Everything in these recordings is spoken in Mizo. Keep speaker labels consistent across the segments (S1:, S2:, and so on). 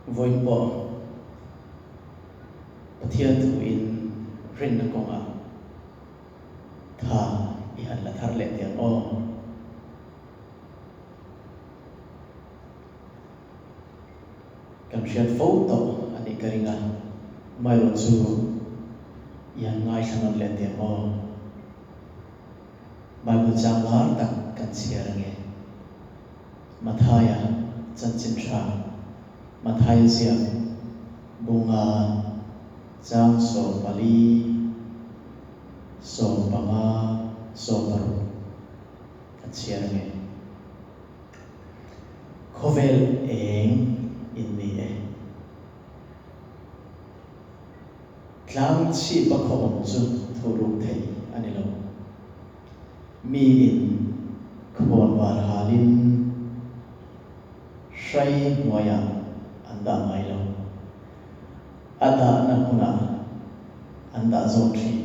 S1: Vawiin pawh Pathian thuin rinna kawngah tha i han la thar leh teh ang aw. Kan hriat fo tawh a nih ka ring a, amaherawh chu i han ngaithla nawn leh teh ang aw. Bible chang lar tak kan chhiar ange. Mathaia chanchin tha, Mathaia ziak bunga chang 14, 15, 16 kan chhiar ange. Khawvel eng in ni e. Tlang chhip a khaw awm chu thu ruk thei a ni lo. Miin khawn var halin hrai hnuaiah an dah ngai lo. A dahna hmunah an dah zawk thin.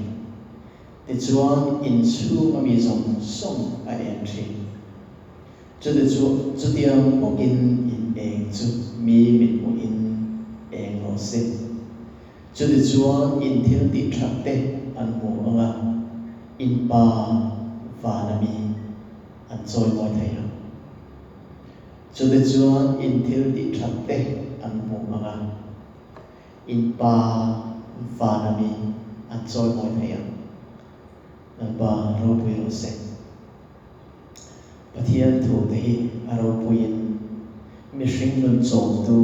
S1: Tichuan inchhunga mi zawng zawng a eng thin. Chuti chu chutiang bawkin in eng chu mi mithmuhin eng rawh se. Chuti chuan in thil tih that te an hmu ang a, in Pa vana mi an chawi mawi thei ang. Chuti chuan in thil tih that te an hmu ang a, in Pa vana mi an chawi mawi thei ang. Lalpa ropui rawh se. Pathian thute hi a ropuiin mihring nun chawmtu,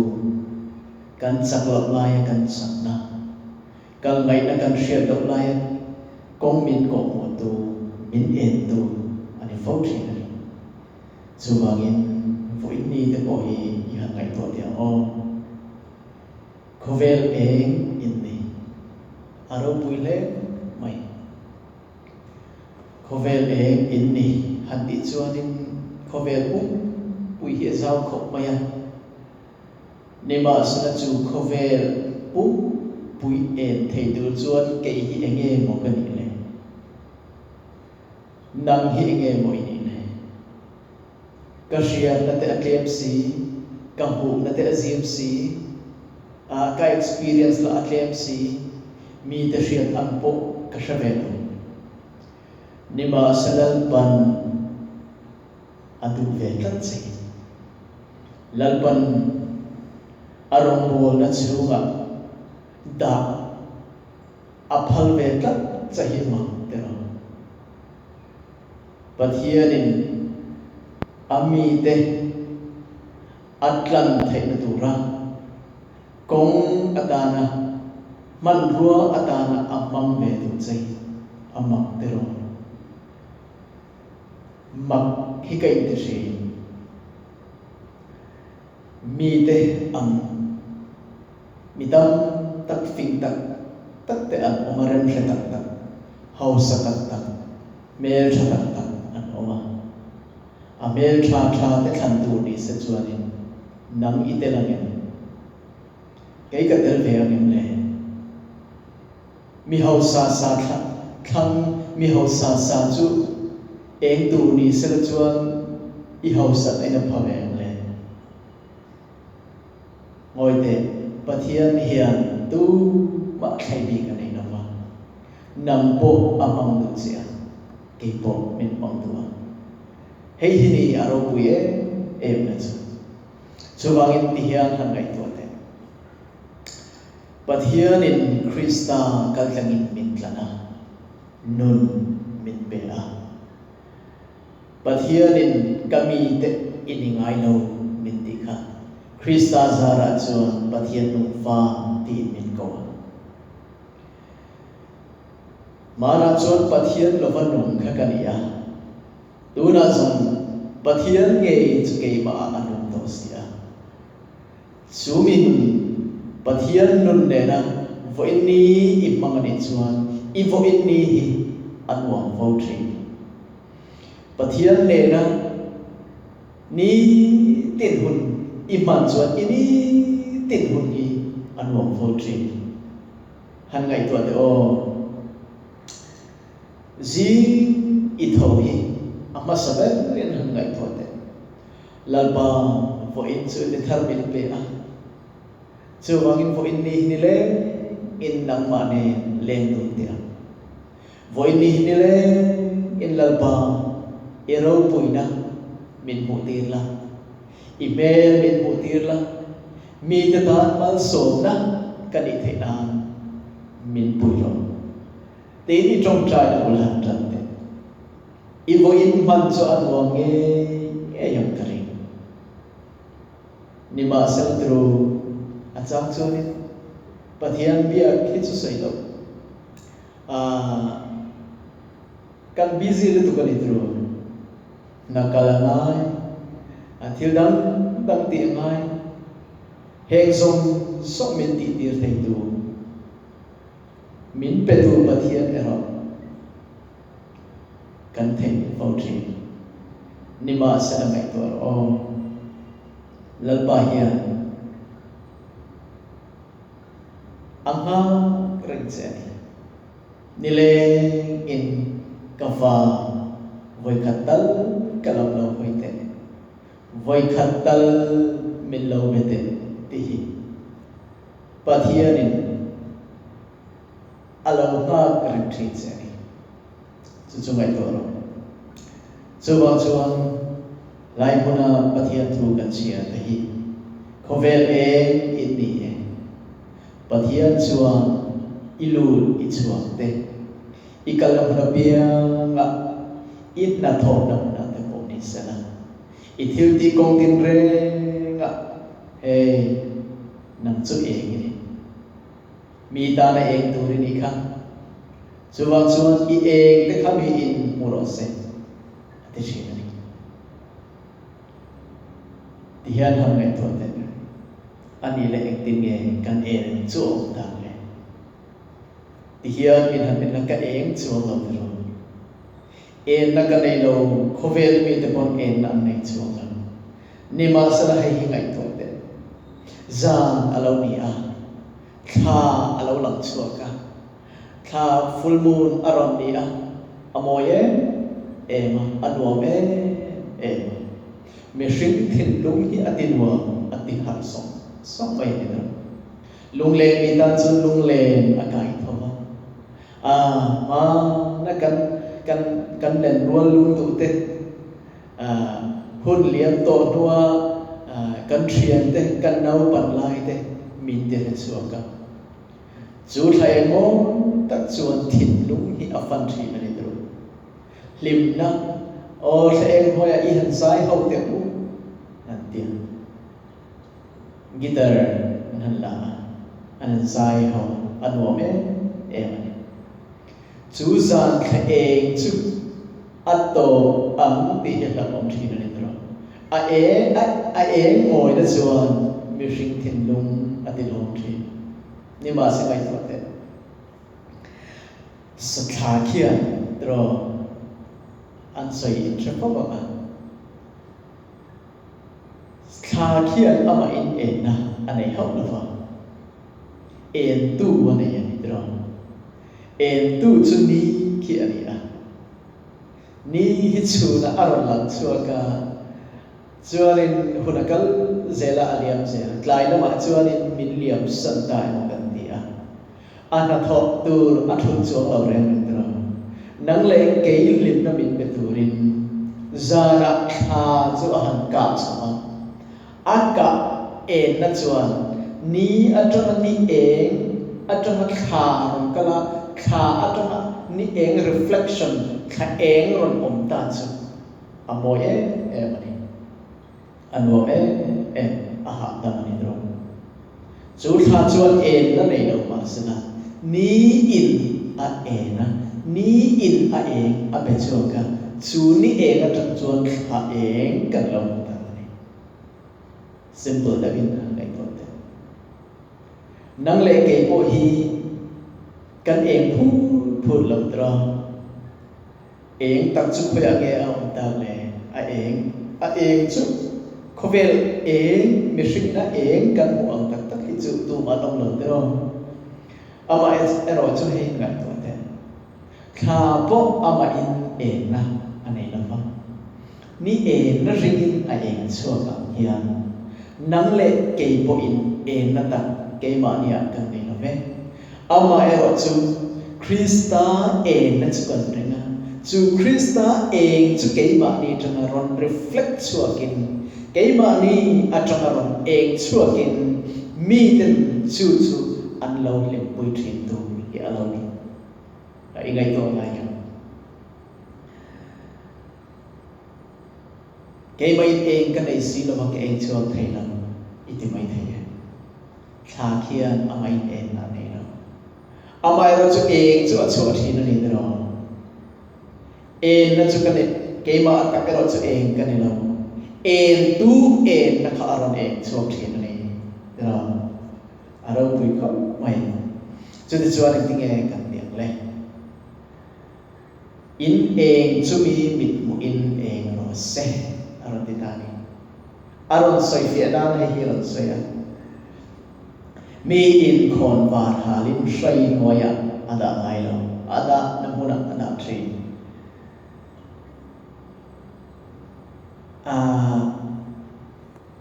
S1: kan chak loh laia kan chakna, kal ngaihna kan hriat loh laia kawng min kawhhmuhtu, min entu a ni fo thin a ni. Chuvangin vawiin ni te pawh hi i han ngaihtuah teh ang aw. Khawvel eng in ni a ropui hle mai. Khawvel eng in ni han tih chuanin khawvel pum pui hi a zau khawp mai a. Nimahsela chu khawvel pum pui en thei tur chuan kei hi enge maw ka nih le? Nang hi enge maw i nih le? Ka hriatna te a tlem si, ka hmuhna te a zim si, ah ka experience lah a tlem si, mite hriat ang pawh ka hre ve lo. Nimahse Lalpan a duh ve tlat che. Lalpan a rawngbawlna chhungah dah a phal ve tlat che hi mak tiraw. Pathianin a mite a tlan theihna tura kawng atana hmanrua atana a hmang ve duh che hi a mak tiraw? Mak hi ka inti hrin. Mite ang mi tam tak fing tak tak te an awm a, remhre tak tak, hausa tak tak, hmel tha tak tak an awm a. A hmel tha tha te thlan tur ni se chuanin nang i tel ang em? Kei ka tel ve ang em le? Mi hausa sa thlang mi hausa sa chu eng tur ni sela chuan i hausat a ina pha ve ang le? Ngawi teh, Pathian hian tumah thlei bik a nei lo va, nang pawh a hmang duh che a, kei pawh min hmang duh a. Hei hi ni a ropui em em na chu. Chuvangin tihian han ngaihtuah teh. Pathianin Krista kaltlangin min tlan a, nun min pe a. Pathianin ka mite i ni ngai lo min tih kha Krista zarah chuan Pathian nungfa tiin min ko a. Hmanah chuan Pathian lova nung kha ka ni a, tunah zawng Pathian ngei chu keimah ah a nung tawh si a. Chu mi nun Pathian nun nena vawiin ni i hmang a nih chuan i vawiin ni hi a nuam fo thin. Pathian nena ni tin hun i hman chuan i ni tin hun hi a nuam fo thin. Han ngaihtuah teh aw. Zing i tho hi a hmasa berin han ngaihtuah teh. Lalpa vawiin chu ni thar min pe a. Chuvangin vawiin ni hi nileng in nangmah nen leng dun teh ang. Vawiin ni hi nileng in Lalpa i ropuina min hmuh tir la, i hmel min hmuh tir la, mite tan malsawmna ka nih theih nan min pui rawh. Tiin i tawngtaina bul han tan teh. I vawiin hman chu a nuam ngei ngei ang ka ring. Nimahsela turu a chang chuanin Pathian biak hi chu sawi loh. Aah kan busy lutuk a ni turu. Hna kal a ngai, a thil dang dang tih a ngai. Heng zawng zawng min tih tir thei tu. Min petu Pathian erawh kan theih fo thin. Nimahsela ngaihtuah rawh aw. Lalpa hian a nghak reng che a ni. Nileng in ka va vawikhat tal ka lam lo hawi teh, vawikhat tal min lo be teh ti hi Pathianin a lo nghak reng thin che a ni. Chu chu ngaihtuah rawh. Chuvang chuan lai hmuna Pathian thu kan chhiar te hi khawvel eng in ni e. Pathian chuan i lut i chhuak te, i kalna hmun apiangah i hnathawhna hmunah te pawh ni sela, i thil tih kawng tinrengah hei nang chu eng i ni. Mi tana eng tur i nih kha. Chuvang chuan i eng te kha miin hmu rawh se, a ti thin a ni. Tihian han ngaihtuah teh. A nih leh engtin nge kan eng chu a awm tak le? Tihian min han en la, ka eng chuang lo ti rawh. Enna ka nei lo, khawvel mite pawn enna an nei chuang lo. Nimahsela hei hi ngaihtuah teh. Zan a lo ni a, thla a lo lang chhuak a, thla full moon a rawn ni a, a mawi em em a, a nuam em em a. Mihring thinlung hi a ti nuam, a ti harh sawng sawng mai a ni ber. Lunglen mi tan chuan lunglen a kai tho va. A hmana kan kan kan len rual lung duh te, hun liam tawh hnua kan thian te, kan naupan lai te min ti hre chhuak a. Chu thla engmaw tak chuan thinlung hi a fan thin a ni ber. Hlimna, Aw thla eng hnuaiah i han zai ho teh u, an ti a. Guitar an han la a, an han zai ho, a nuam em em a ni. Chu zan thla eng chu a tawp ang tih hi hlauhawm thin a ni tawh. A eng a a eng mawina chuan mihring thinlung a tilawm thin. Nimahse ngaihtuah teh. Sathla khian tiraw an sawi in hre fo ang a. Thla khian amah in enna a nei hauh lo va, entu a nei a ni tiraw. Entu chu ni khi a ni a. Ni hi chhunah a rawn lang chhuak a, chuanin hun a kal zel a, a liam zel. Tlai lamah chuanin min liam san ta emaw kan ti a. A hnathawh tur a thulh chuang lo reng reng tawh. Nang leh kei hlimna min pe turin zanah thla chu a han kah chho a. A kah enna chuan ni atanga ni eng atanga thla rawn kal a, thla atanga ni eng reflection, thla eng rawn awm ta chu a mawi em em a ni. A nuam em em, a hahdam a ni rawh. Chu thla chuan enna nei lo mah sela, ni in a en a, ni in a eng a pe chhuak a, chu ni eng atang chuan thla eng kan lo hmu ta a ni. Simple deuhin han ngaihtuah teh. Nang leh kei pawh hi kan eng phut phut lo tiraw? Eng tak chu khawiah nge a awm tak le? A eng, a eng chu khawvel eng, mihringna eng kan hmuh ang tak tak hi chu tumah an awm lo tiraw? Amah erawh chu hei ngaihtuah teh. Thla pawh amahin enna a nei lo va. Ni enna ringin a eng chhuak ang hian nang leh kei pawhin enna tak. keimahniah kan nei lo ve. Amaherawhchu, Krista engna chu kan ring a, chu Krista eng chu keimahni atanga rawn reflect chhuakin, keimahni atanga rawn eng chhuakin miten chu chu an lo hlimpui thin tur hi a lo ni. I ngaihtuah ngai em? Keimahin eng ka nei si lova ka eng chhuak thei lo i ti mai thei e. Thla khian amahin eng a nei lo. Amaherawhchu eng chu a chhuah thin a ni tiraw? Enna chu ka nei, keimah tak erawh chu eng ka ni lo. Eng tu enna kha a rawn eng chhuak thin a ni tiraw? A ropui khawp mai. Chutichuan engtinge kan ti ang le? In eng chumi mithmuhin eng rawh se, a rawn ti ta a ni. A rawn sawi fiah nan hei hi a rawn sawi a, Mi inkhawn var halin hrai hnuaiah a dah ngai lo, a dahna hmunah a dah thin. Aaa.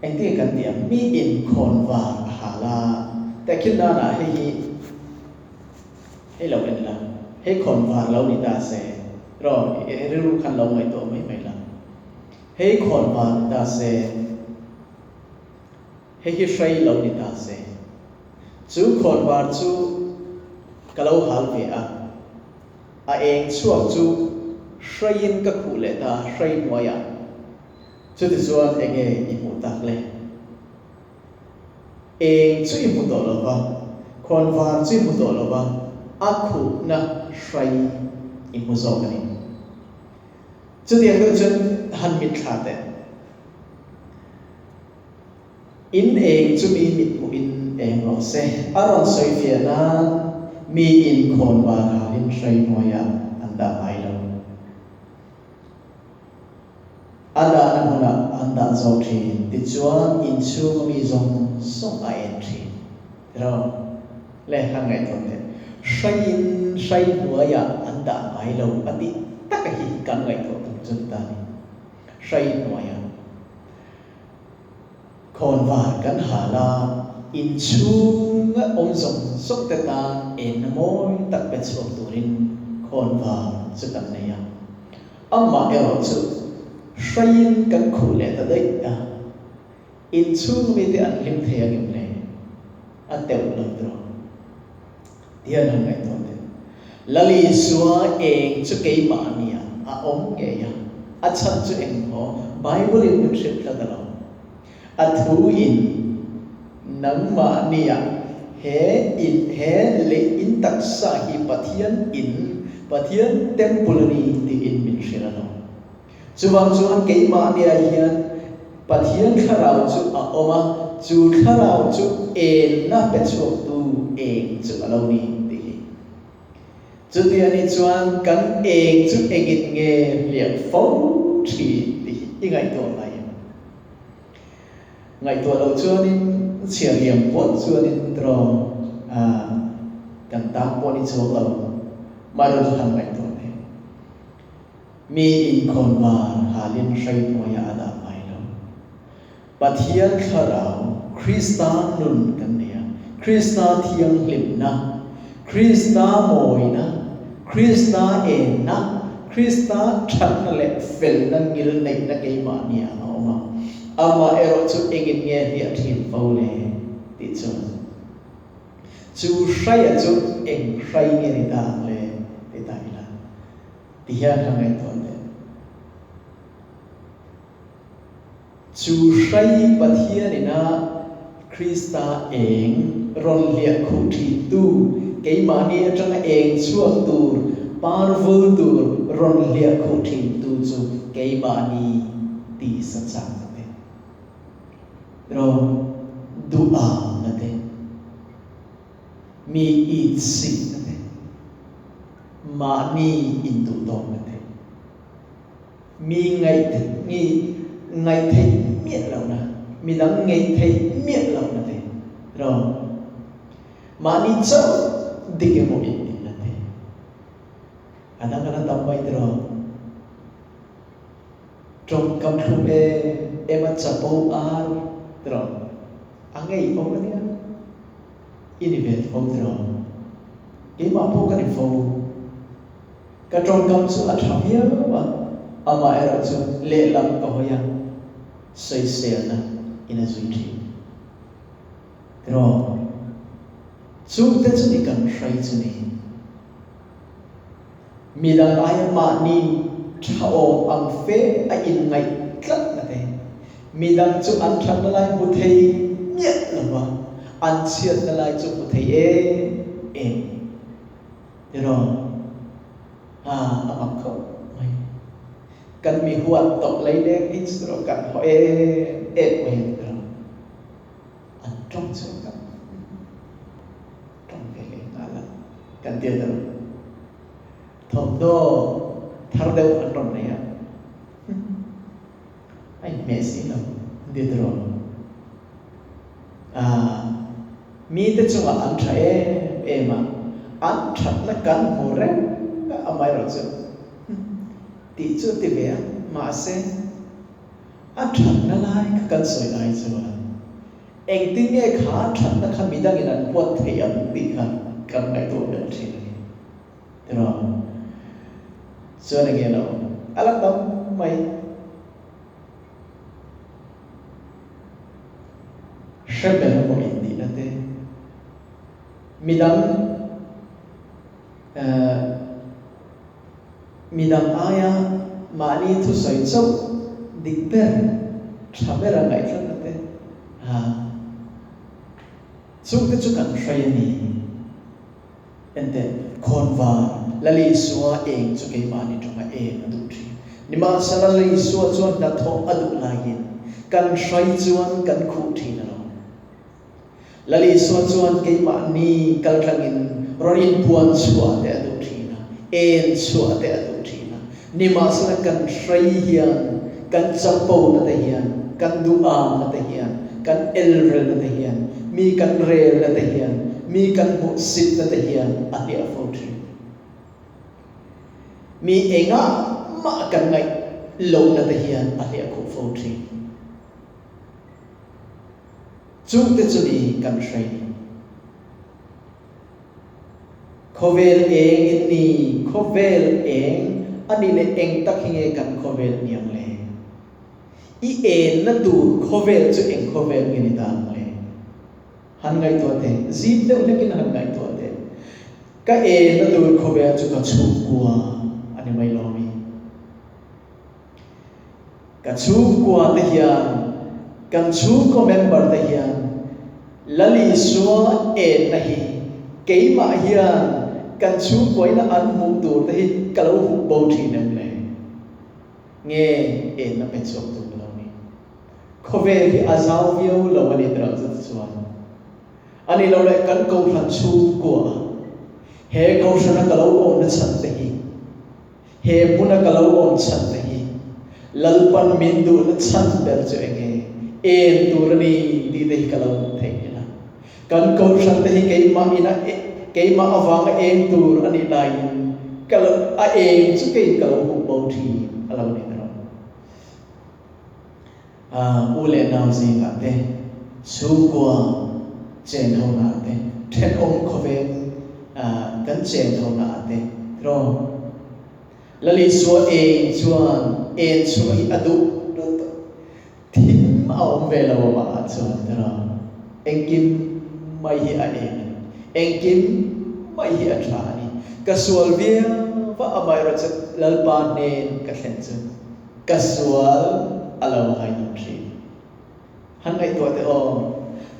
S1: Engtin kan ti ang? Mi inkhawn var a hal a, tehkhin danah hei hi Hei lo en la, hei khawn var lo ni ta se, rawh i rilru khan lo ngaihtuah mai mai la. Hei khawn var ni ta se, hei hi hrei lo ni ta se. Chu khawn var chu ka lo hal ve a, a eng chhuak chu hreiin ka khuh leh ta hrei hnuaiah. Chutichuan enge i hmuh tak le? Eng chu i hmu tawh lo va, khawnvar chu i hmu tawh lo va, a khuhna hrai i hmu zawk a ni. Chutiang deuh chuan han mitthla teh. In eng chu mi mithmuhin eng rawh se, a rawn sawi fiah nan mi in khawnvar halin hrai hnuaiah an dah ngai lo. A dahna hmunah an dah zawk thin. Tichuan, inchhunga mi zawng zawng a en thin. Tiraw? Le, han ngaihtuah teh. Hraiin hrai hnuaiah an dah ngai lo a tih taka hi kan ngaihtuah tur chu ni ta a ni. Hrai hnuaiah khawnvar kan hal a, inchhunga awm zawng zawng te tan enna mawi tak pe chhuak turin khawnvar chu kan nei a. Amah erawh chu hraiin kan khuh leh ta daih a, inchhung mite an hlim thei angem le? A teuh lo tawh. Tihian han ngaihtuah teh. Lal Isua eng chu keimah nia a awm ngei a, a chhan chu engmaw Bible in min hrilh tlat a lo. A thu in nangmah nia he in he lei in taksa hi Pathian in, Pathian temple a ni tiin min hrilh a lo. Chuvang chuan keimah nia hian Pathian thlarau chu a awm a, chu thlarau chu enna pe chhuaktu eng chu a lo ni tih hi. Chuti a nih chuan kan eng chu engin nge hliah fo thin tih hi i ngaihtuah ngai em? Ngaihtuah loh chuanin chhiar liam puat chuanin tiraw kan tan pawh ni chuang lo, mahrawh chu han ngaihtuah teh. Mi inkhawnvar halin hrei hnuaiah a dah ngai lo. Pathian thlarau, Krista nun kan nei a, Krista thianghlimna, Krista mawina, Krista enna, Krista thatna leh felna ngilneihna keimahniah a awm a. Amah erawh chu engin nge hliah thin fo le? tih chuan chu hraia chu eng hrai nge ni ta ang le? ti ta ila. Ti hian ka ngaihtuah teh. Chu hrai Pathian ina Krista eng rawn hliah khuh thintu, keimahni atanga eng chhuak tur, parvul tur rawn hliah khuh thintu chu keimahni tisa chakna te, rawn duhamna te, mi itsikna te, Mahni induhtawkna te, mi ngaih mi ngaih theih miah lohna, midang ngeih theih miah lohna te, ro mahni chauh dik emaw intihna te, a dang a la tam mai tiraw? Tawngkam thlum em em a chapo ar tiraw? A ngei awm a nia. I ni ve tho tiraw? Keimah pawh ka ni fo. Ka tawngkam chu a tha viau a, amaherawh chu lehlam ka hawi a, sawiselna in a zui thin. Tiraw? Chungte chu ni kan hrai chu ni. Midang aia mahni tha awm ang fe a inngaih tlatna te, midang chu an thatna lai hmu thei miah lo va, an chhiatna lai chu hmu thei em em. Tiraw? Ha, a mak khawp mai. Kan mi huat tawp lei leng hi chu tiraw kan haw em em mai ang tiraw? An tawng chhuak tak. Tawng ve leh nghal a, kan tia tiraw? Thawmhnaw thar deuh an rawn nei a, a inhmeh si lo an ti tiraw? Aaa, mite chungah an tha em em a, an thatna kan hmu reng a, amaherawhchu tih chu a ti ve a, mahse a thatna lai kha kan sawi ai chuan Engtin nge kha thatna kha midangin an huat theih ang tih kha kan ngaihtuah belh thin a ni. Tiraw? Chuan enge lo a la tam mai. Hre ber emaw intihna te, midang eh midang aia mahni thusawi chauh dik ber, tha ber a ngaihtlatna te, Ha, chungte chu kan hrai a ni. Enteh, khawnvar, Lal Isua eng chu keimahni tanga eng a duh thin. Nimahsela Lal Isua chuan hnathawh a duh laiin kan hrai chuan kan khuh thin a lo. Lal Isua chuan keimahni kaltlangin rawn inpuan chhuah te a duh thin a, en chhuah te a duh thin a. Nimahsela kan hrai hian, kan chapona te hian, kan duhamna te hian, kan elrelna te hian, mi kan relna te hian, mi kan hmuhsitna te hian a hliah fo thin. Mi engah mah kan ngaih lohna te hian a hliah khuh fo thin. Chungte chu ni kan hrai ni. Khawvel eng in ni, khawvel eng a nih leh eng tak hi nge kan khawvel niang le? I enna tur khawvel chu eng khawvel nge ni ta ang le? Han ngaihtuah teh, zim deuh hlekin han ngaihtuah teh. Ka enna tur khawvel chu ka chhungkua a ni mai lo mi? Ka chhungkua te hian, kan chhungkaw member te hian Lal Isua enna hi keimah hian kan chhungkuaina an hmuh tur te hi ka lo huh bo thin em le? Nge enna pe chhuak tur ka lo ni? Khawvel hi a zau viau lo a ni tiraw chu tichuan a ni lo leh kan kohhran chhungkua he kohhrana ka lo awmna chhan te hi He hmuna ka lo awm chhan te hi Lalpan min duhna chhan ber chu eng nge? En tur a ni tih te hi ka lo hmuh theih ila. Kan kohhran te hi keimah ina keimah avanga eng tur a nih laiin ka lo a eng chu keiin ka lo hmuh bo thin a lo ni erawh. U leh nau zingah te, chhungkua chen honaah te, thenawm khawveng kan chen honaah te tiraw? Lal Isua eng chuan en chhuah hi a duh lutuk. Thim a awm ve lo amah chuan tiraw? Engkim mai hi a eng a ni. Engkim mai hi a tha a ni. Ka sual viau va amaherawhchu Lalpa hnen ka thlen chu. Ka sual a lo ngaihnawm thin. Han ngaihtuah teh aw,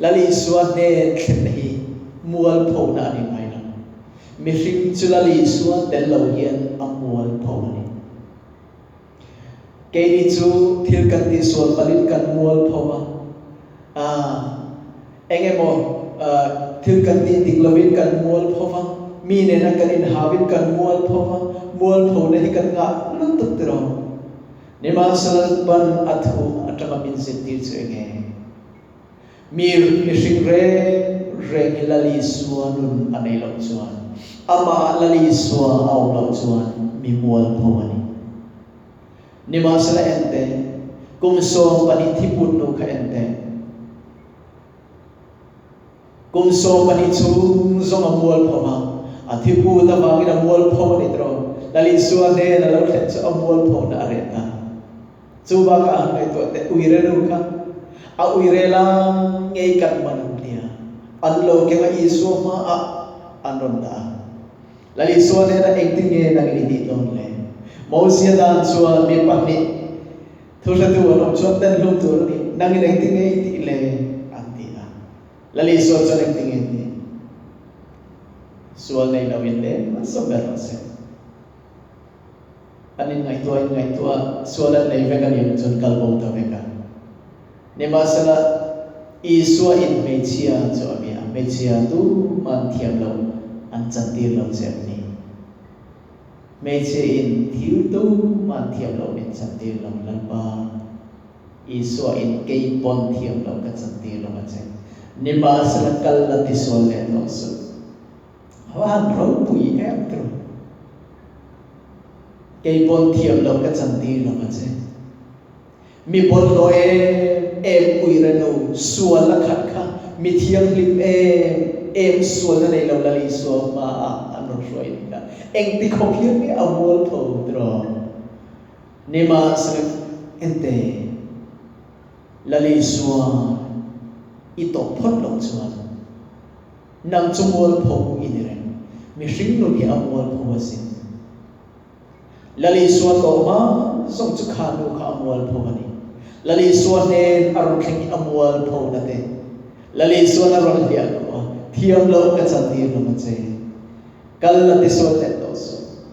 S1: Lal Isua hnen thlenna hi mualphona a ni ngai lo. Mihring chu Lal Isua tel lo hian a mualpho a ni. Keini chu thil kan tihsual palhin kan mualpho a, aa eng emaw thil kan tih dik lovin kan mualpho va, mi nena kan inhauin kan mualpho va, mualphona hi kan ngah lutuk tiraw? Nimahsela ban a thu atanga min zirtir chu eng nge? Mi mihring reng reng hi Lal Isua nun a neih loh chuan, amah Lal Isua a awm loh chuan mi mualpho a ni. Nimahsela en teh, kum 12 thiput nu kha en teh. Kum 12 chhung zawng a mualpho a, a thi put avangin a mualpho a ni tawh. Lal Isua hnen a lo thlen chu a mualphona a reh ta. Chu bakah a han ngaihtuah teh, uire nu kha a uire la ngei kan man an tia, an lo keng a Isua hmaah an rawn dah a. Lal Isua hnenah engtin nge nangin i tih dawn le? Mosia dan chuan mi pahnih thuhretu an awm chuan ten hlum tur a ni, nangin engtin nge i tih le? an ti a. Lal Isua chuan engtin nge a tih? Sual nei loin le hmasa ber rawh se. An inngaihtuah inngaihtuah sual an nei vek a ni ang chuan kal bo ta vek a. Nimahsela, Isua in hmeichhia chu a bia, hmeichhia tuman thiam lo an chantir lo che an ni. Hmeichhia in thil tuman thiam lo min chantir lo, Lalpa Isua in kei pawn thiam lo ka chantir lo a che. Nimahsela kal la tisual leh tawh suh. A va han ropui em tru. Kei pawn thiam lo ka chantir lo a che. Mi bawlhhlawh em em uire nu sual a khat kha mi thianghlim em em sualna nei lo Lal Isua hmaah an rawn hruai ni kha. Engti khawp hian nge a mualpho tiraw? Nimahsela ente Lal Isua i tawh phawt loh chuan Nang chu mualpho i ni reng. Mihring nun hi a mualpho asin. Lal Isua tawh hma zawng chu kha nu kha a mualpho a ni. Lal Isua hnen a rawn thleng hi a mualpho na te. Lal Isuan a rawn hliah lo a, thiam loh ka chantir lo a che. Kal la tisual leh tawh suh.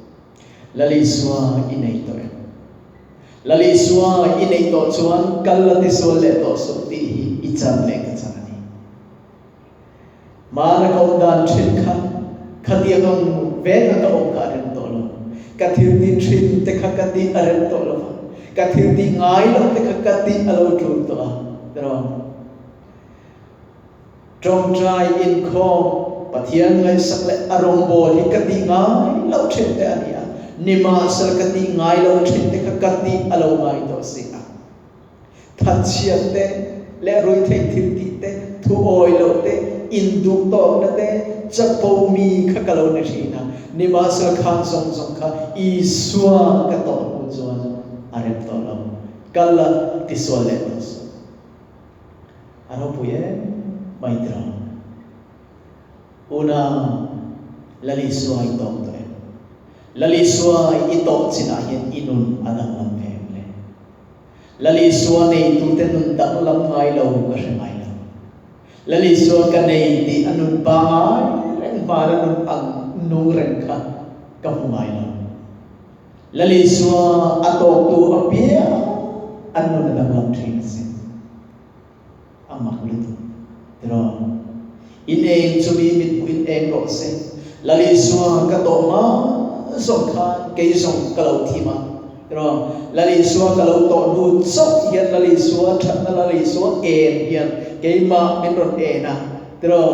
S1: Lal Isua i nei tawh em? Lal Isua i neih tawh chuan kal la tisual leh tawh suh tih hi i chan leh ka chan a ni. Hmana ka awm dan thin kha khatiang ang veka ka awm kha a rem tawh lo. Ka thil tih thin te kha ka tih a rem tawh lo va, ka thil tih ngai loh te kha ka tih a lo tul tawh a, tiraw? Tawngtai inkhawm, Pathian ngaihsak leh a rawngbawl hi ka tih ngai loh thin te a ni a, nimahsela ka tih ngai loh thin te kha ka tih a lo ngai tawh si a. Thatchhiat te leh ruihtheih thil tih te, thu awi loh te, induh tawkna te, chapo mi kha ka lo ni thin a. Nimahsela khan zawng zawng kha Isua ka tawh hnu chuan a rem tawh lo. Kal la tisual leh tawh suh. A ropui em mai tiraw? Unau, Lal Isua i tawk tawh em? Lal Isua i tawh chinah hian i nun a danglam ve em le? Lal Isua neitute nun danglam ngai lo ka hre ngai lo. Lal Isua ka nei tih a nun pangai reng hmana nun ang nung reng kha ka hmu ngai lo. Lal Isua a tawktu apiang an nun a danglam thin a si. A mak lutuk tiraw? In eng chu mi mithmuh in eng rawh se. Lal Isua ka tawh hma zawng khan kei zawng ka lo thim a tiraw? Lal Isua ka lo tawh hnu chauh hian Lal Isua thatna Lal Isua en hian keimah min rawn en a tiraw?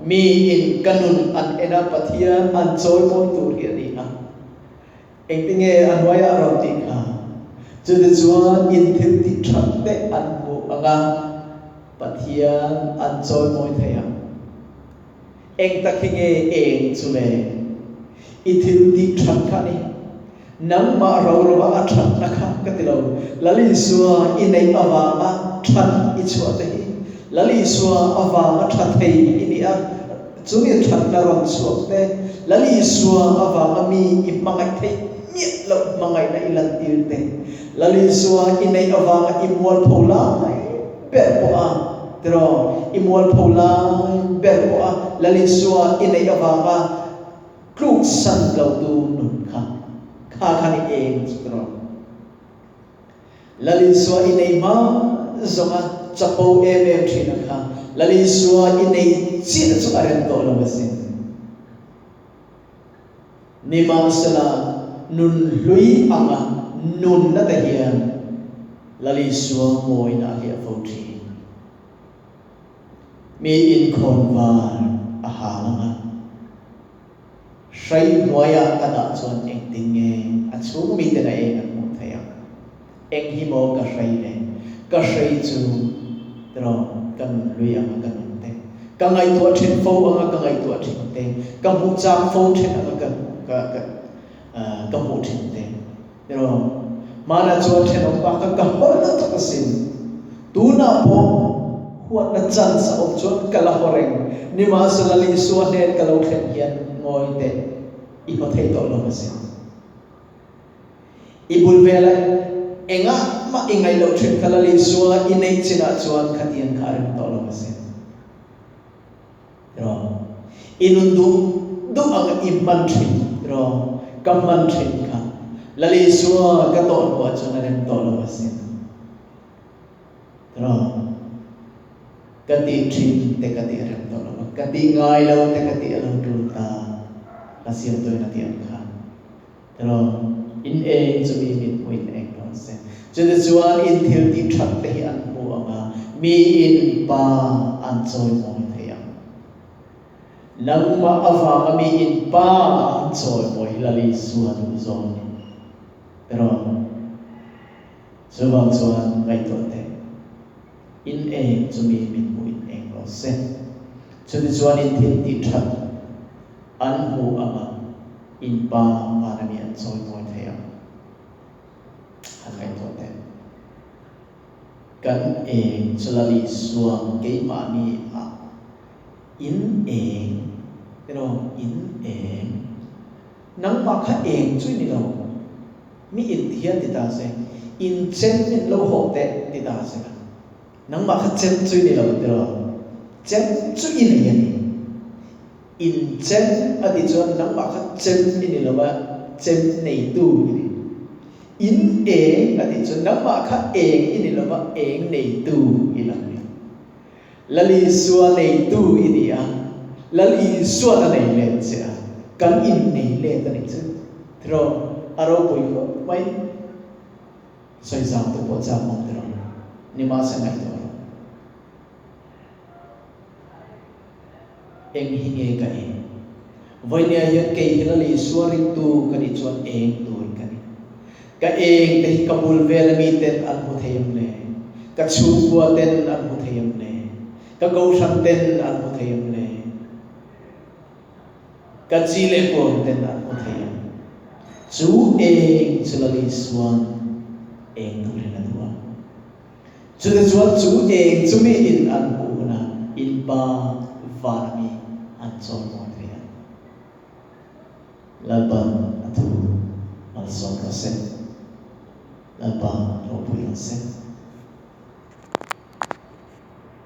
S1: Mi in ka nun an en a Pathian an chawimawi tur hi a ni a. Engtinge a hnuaiah a rawn tih kha? Chutichuan in thil tih that te an hmuh ang a, Pathian an chawimawi thei ang. Eng tak hi nge eng chu le? I thil tih that kha a ni. Nangmah ro rova a thatna kha ka ti lo. Lal Isua i neih avanga that i chhuah te hi Lal Isua avanga tha thei i ni a, Chumi thatna rawn chhuak te, Lal Isua avanga mi i hmangaih theih miah loh hmangaihna i lantir te, Lal Isua i neih avanga i mualpho lai ber pawh a, tiraw, i mualpho lai ber pawh a, Lal Isua i neih avanga tluksan lotu nun kha, kha khan i eng chu tiraw. Lal Isua i nei hma zawnga chapo em em thin a kha Lal Isua i nei chiah chu a rem tawh lo asin. Nimahsela nun hlui anga nunna te hian Lal Isua mawina a hliah fo thin. Mi inkhawn var a hal anga. Hrai hnuaiah ka dah chuan engtin nge a chhung miten a eng an hmuh theih ang? Eng hi maw ka hrai le? Ka hrai chu tiraw ka nun hlui anga ka nun te? Ka ngaihtuah thin fo anga ka ngaihtuah thin te, ka hmuh chak fo thin anga ka ka ka ka hmuh thin te. Tiraw? Hmanah chuan thenawm pa kha ka haw lutuk asin. Tunah pawh huatna chance a awm chuan ka la haw reng. Nimahsela Isua hnen ka lo thlen hian ngawi teh i haw thei tawh lo asin. I bul velah engah mah i ngaih loh thin kha Lal Isua i neih chinah chuan khatiang kha a rem tawh lo asin. Tiraw? I nun duh duh anga i hman thin tiraw? Ka hman thin kha Lal Isua ka tawh hnuah chuan a rem tawh lo asin. Tiraw? Ka tih thin te ka tih a rem tawh lo a, ka tih ngai lo te ka tih a lo tul ta, hla siamtuin a tih ang kha. Tiraw? In eng chu mi mit hmuh in eng dawn se. Chutichuan in thil tih that te hi an hmu ang a, miin pa an chawimawi thei ang. Nangmah avanga miin pa an chawimawi hi Lal Isua duh zawng a ni. Tiraw? Chuvang chuan ngaihtuah teh. In eng chu mi mit hmuh in eng rawh se. Chutichuan in thil tih that an hmu ang a. In pa vana mi an chawimawi thei ang. Han ngaihtuah teh. Kan eng chu Lal Isua keimahni ah in eng emaw in eng nangmah kha eng chu i ni lo. Mi in ti hian ti ta se, in chem in lo hawh teh ti ta se ka. Nangmah kha chem chu i ni lo tiraw? Chem chu i nei a ni. In chem a tih chuan nangmah kha chem i ni lo a, chem neitu i ni. In eng a tih chuan nangmah kha eng i ni lo a, eng neitu i lo ni. Lal Isua neitu i ni a, Lal Isuan a nei let che a, kan innei let a nih chu. Tiraw, a ropui khawp mai. Sawi zau te pawh chak awm tiraw, nimahse ngaihtuah rawh. Eng hi nge ka eng? Vawinia hian kei hi Lal Isua ringtu ka nih chuan eng tur ka ni. Ka eng te hi ka bul vela mi ten an hmu thei em le? Ka chhungkua ten an hmu thei em le? Ka kohhran ten an hmu thei em le? Ka chi leh kuam ten an hmu thei em? Chu eng chu Lal Isua'n eng turin a duh a. Chutichuan chu eng chu mi in an hmuh hunah in pa vana mi an chawimawi thei ang. Lalpan a thu malsawm rawh se. Lalpa ropui rawh se.